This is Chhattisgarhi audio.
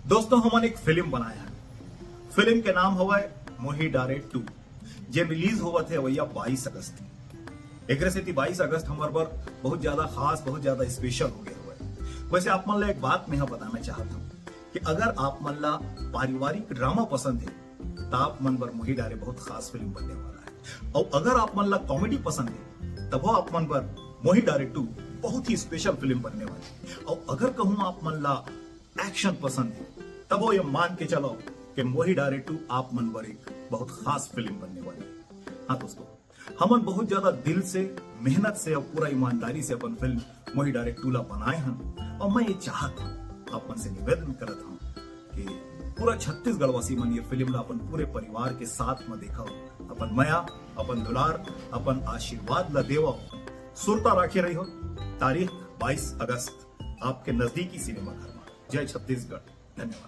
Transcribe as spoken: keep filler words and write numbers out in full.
दोस्तों, हमन एक फिल्म बनाए हन। फिल्म के नाम हवय मोही डारे टू, जे रिलीज होवत हे भैया बाईस अगस्त। एकरे सेती बाईस अगस्त हमर बर बहुत ज्यादा खास, बहुत ज्यादा स्पेशल हो गए हवय। वैसे आप मन ला एक बात मैं ह बताना चाहत हूँ कि अगर आप मन ला पारिवारिक ड्रामा पसंद हे, त आप मन बर मोही डारे बहुत खास फिल्म बनने वाला है। और अगर आप मन ला कॉमेडी पसंद हे, तभो आप मन बर मोही डारे टू बहुत ही स्पेशल फिल्म बनने वाली है। और अगर कहूँ आप मन ला एक्शन पसंद हे, तभो ये मान के चलो कि मोही डारे टू आप मन बर एक बहुत खास फिल्म बनने वाली है। हाँ दोस्तों, हमन बहुत ज्यादा दिल से, मेहनत से और पूरा ईमानदारी से अपन फिल्म मोही डारे टू ला बनाए हन। और मैं ये चाहत हूँ, आप मन से निवेदन करत हूँ कि पूरा छत्तीसगढ़ वासी मन ये फिल्म ला अपन पूरे परिवार के साथ में देखव, अपन मया, अपन दुलार, अपन आशीर्वाद ला देवव। सुरता राखे रहिहव। तारीख बाईस अगस्त, आपके नजदीकी सिनेमाघर में। जय छत्तीसगढ़। धन्यवाद।